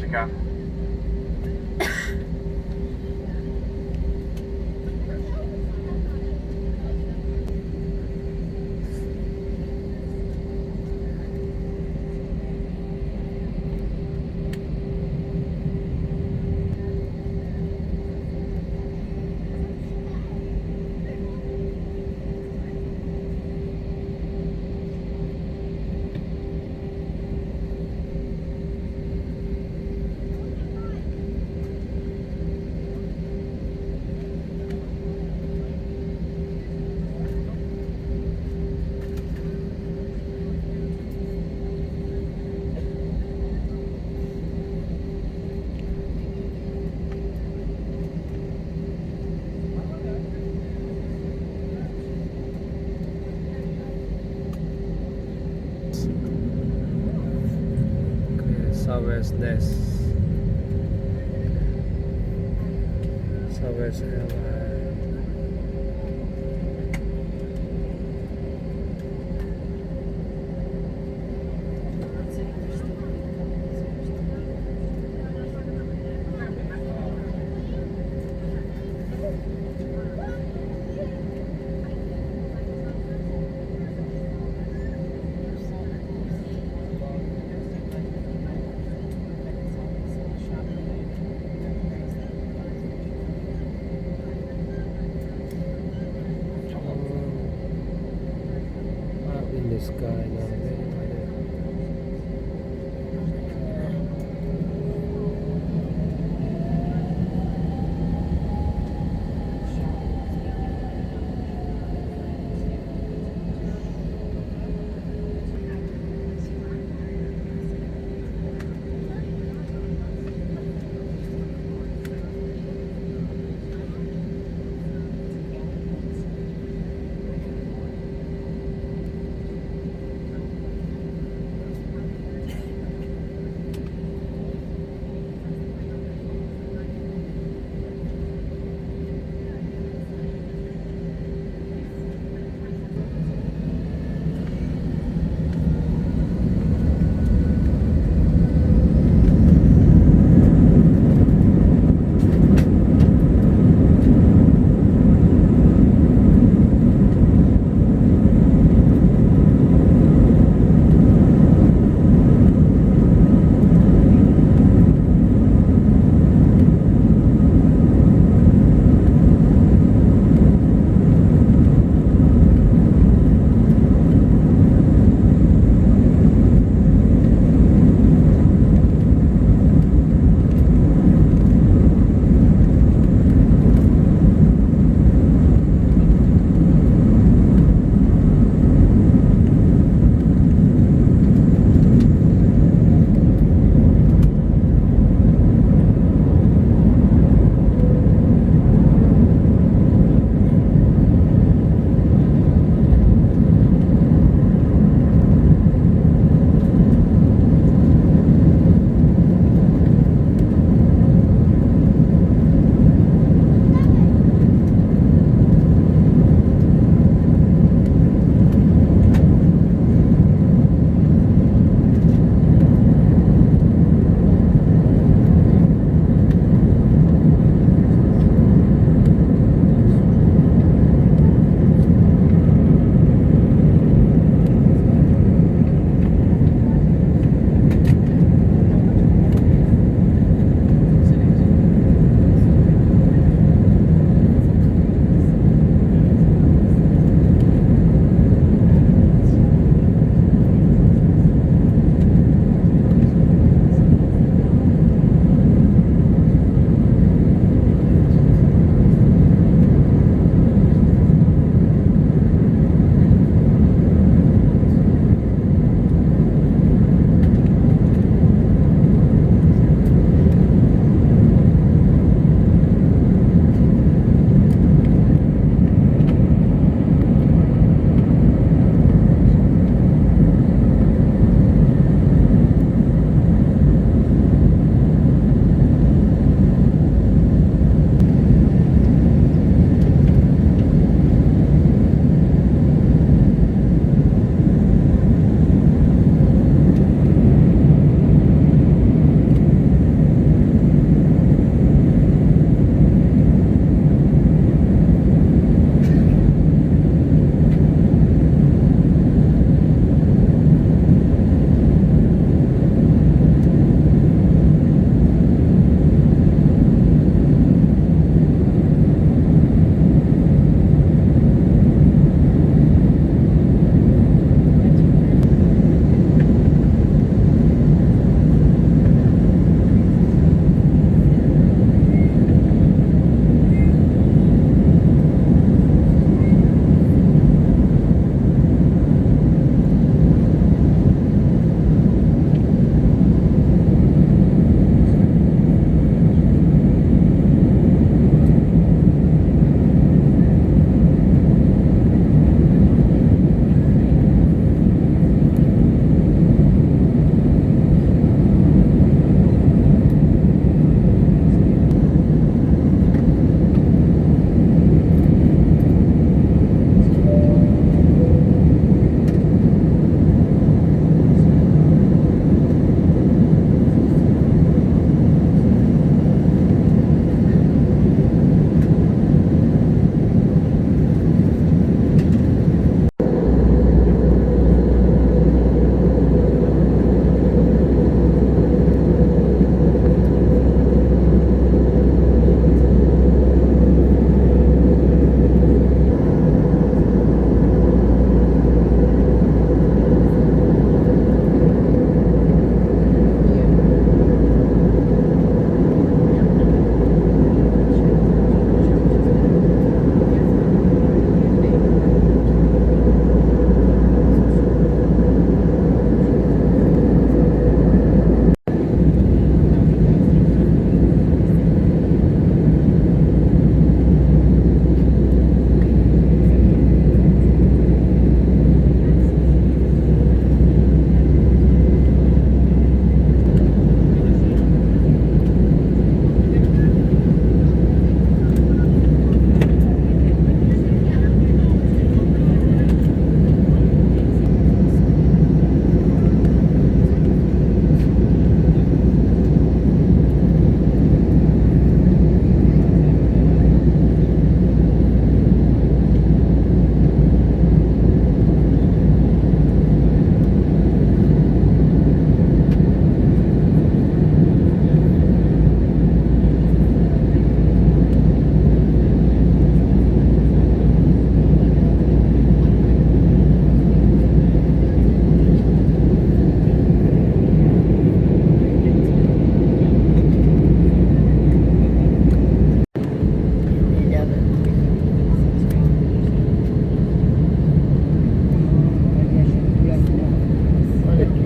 Chi kaꞈ Southwest Nest, Southwest Airlines. Up in the sky now.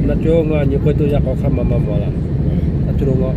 Naˆ co ngaˬ nyi k'oˆ to yaˇ k'aw hk'aˇ ma ma mawˬ laˇ. Naˆ co lo ngaˬ.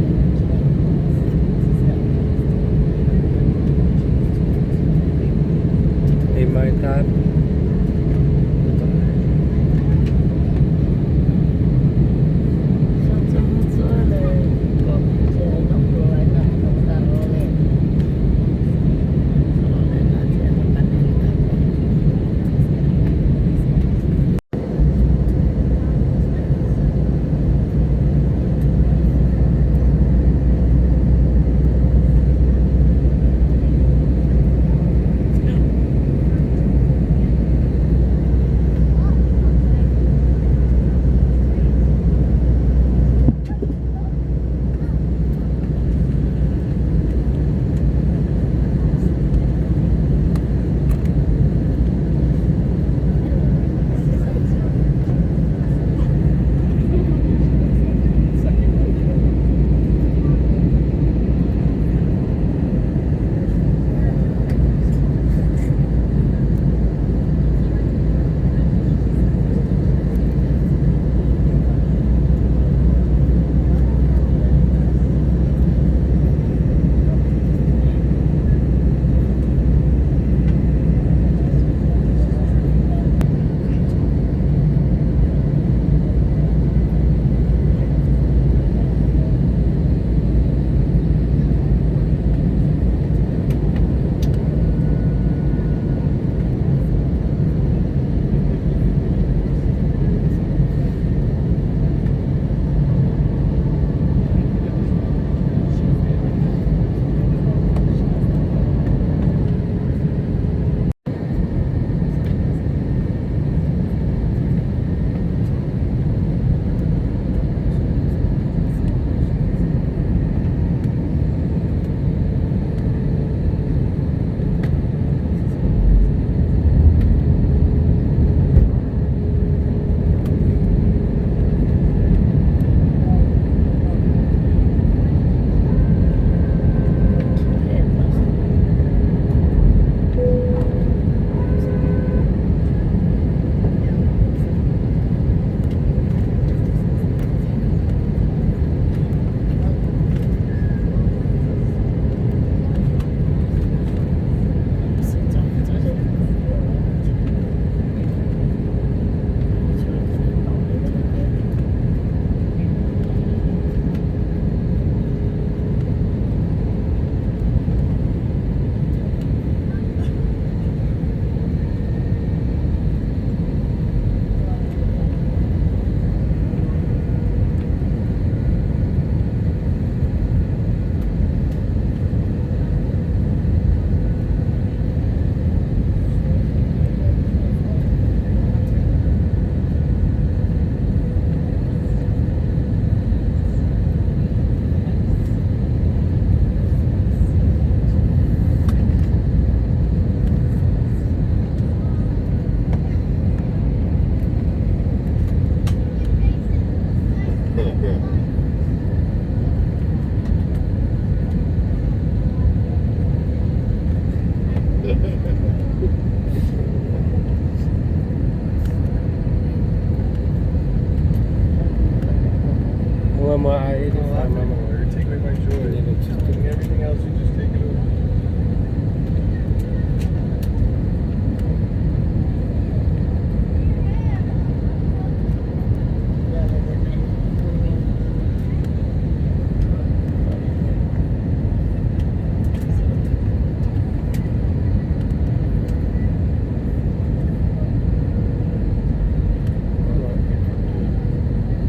Well, my, I ate it. You're taking away my joy. Everything else, you just take it away.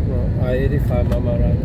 Well, I ate it five mile out.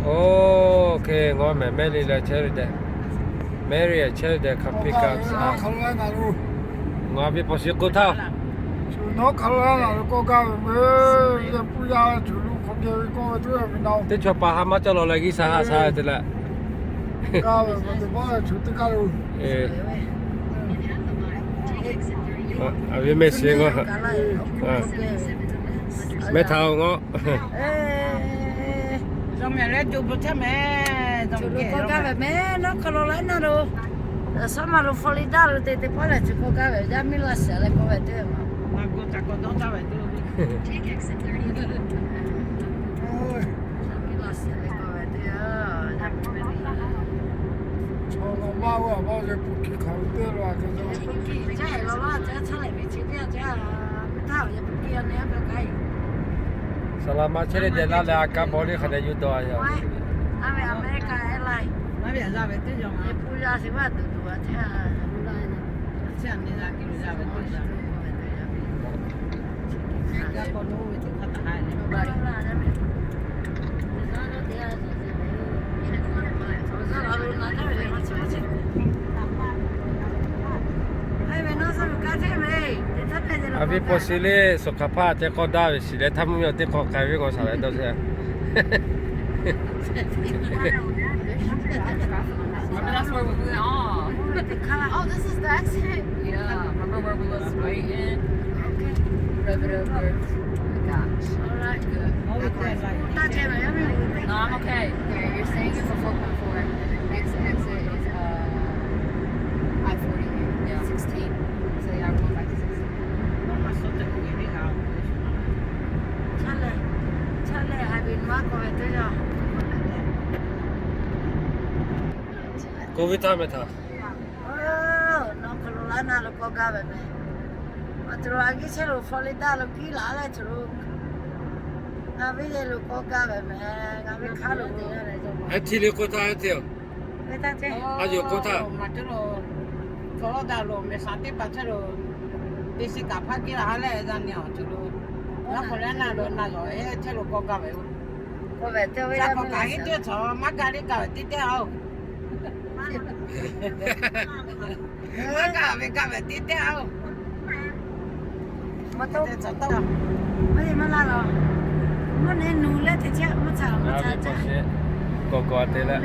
Oˇ hk'e, ngaˬ mehˍ mehˇ le leh chehˇ ve dehꞈ, Mary chehˇ ve dehꞈ hk'aˬ pick up a. Ngaˬ ve paw shiˍ k'oˆ htaˇ, teˇ chaw paˍ ha maˇ cawˇ law leh G'uiˬ sha haꞈ sha ve te leh, a ve mehˆ shiˍ ngaw, mehˆ htaꞈ ngaw. K'awꞈ gaˇ ve mehˬ, North Carolina lo, Summer lo, Florida lo te teˇ pawˆ lehˬ, chi k'awꞈ gaˇ ve yaˇ miˇ laˇ shiˍ leh k'oˆ ve teˇ ma. Yaˇ miˇ laˇ shiˍ leh k'oˆ ve teˇ, yaˇ miˇ mehˬ le. Chaw lo maˇ g'a maˇ ve Pukki hk'aˬ lo te lo a hk'e te. Pukki caˇ e law laˇ caˇ chaˇ leh ve chi teˇ yanˇ caˇ, htaˇ yaˇ Pukki a neh a kaꞈ k'ai. Saˍ laˍ ma chehˇ leh dehꞈ laˇ leh a kaꞈ bawˬ le hk'aˬ lehˬ yuˬ dawˬ a yaˇ. Aˇ ve America Airline. Aˇ ve yaˇ ve teˇ yanˇ, yaˇ pun yaˇ shiˍ vaˇ tuˬ tuˬ a htaˇ, a, a ve paw shiˍ le, suhˍ hk'aˬ hpaˇ te k'awꞈ daˇ ve shiˍ leh htaˇ mvuhˇ miˬ teˇ hk'awꞈ k'ai ve k'o shaˍ leh dawˇ sheˍ. Remember that's where we went off. Oh, this is the exit. Yeah, remember where we was waiting? Okay. Rev it up, Rev. Oh my gosh. All right. Good. No, I'm okay. Here, you're staying in the four point four. Next exit is, uh, five forty-eight. Yeah. Sixteen. So, yeah, we're going back to sixteen. K'oˆ ve htaˇ meh htaꞈ. North Carolina lo k'awꞈ gaˇ ve meh. Aˬ htoꞈ ma g'uiˬ sha lo Florida lo kiˇ laˬ leh htoꞈ lo, ngaˬ ve yehˬ lo k'awꞈ gaˇ ve meh. Ngaˬ ve hk'aˇ lo, a htiˇ le k'oˆ htaˇ a htiˇ a. Aˬ yoˬ k'oˆ htaˇ, Florida lo mehˬ shaˍ teˇ hpaˍ chehˇ lo, te shiˍ kaꞈ hpaˇ kiˇ laˬ ha leh za nyi awˬ htoꞈ lo, North Carolina lo na yawˬ e chehˇ lo k'awꞈ gaˇ ve oˬ. K'awꞈ ve teˇ ve k'awꞈ kaꞈ heˆ teˇ chaw maˇ gaˇ le kaꞈ ve teˇ teˇ a oˬ. Maˇ gaˇ ve gaˇ ve teˇ teˇ a oˬ. Maˇ to, maˇ heˆ maˇ laˇ la. Mvuhˇ nehˬ nu leh teˇ chehˇ mvuhˇ htaꞈ maˇ ca ca. K'awꞈ k'awꞈ te leh.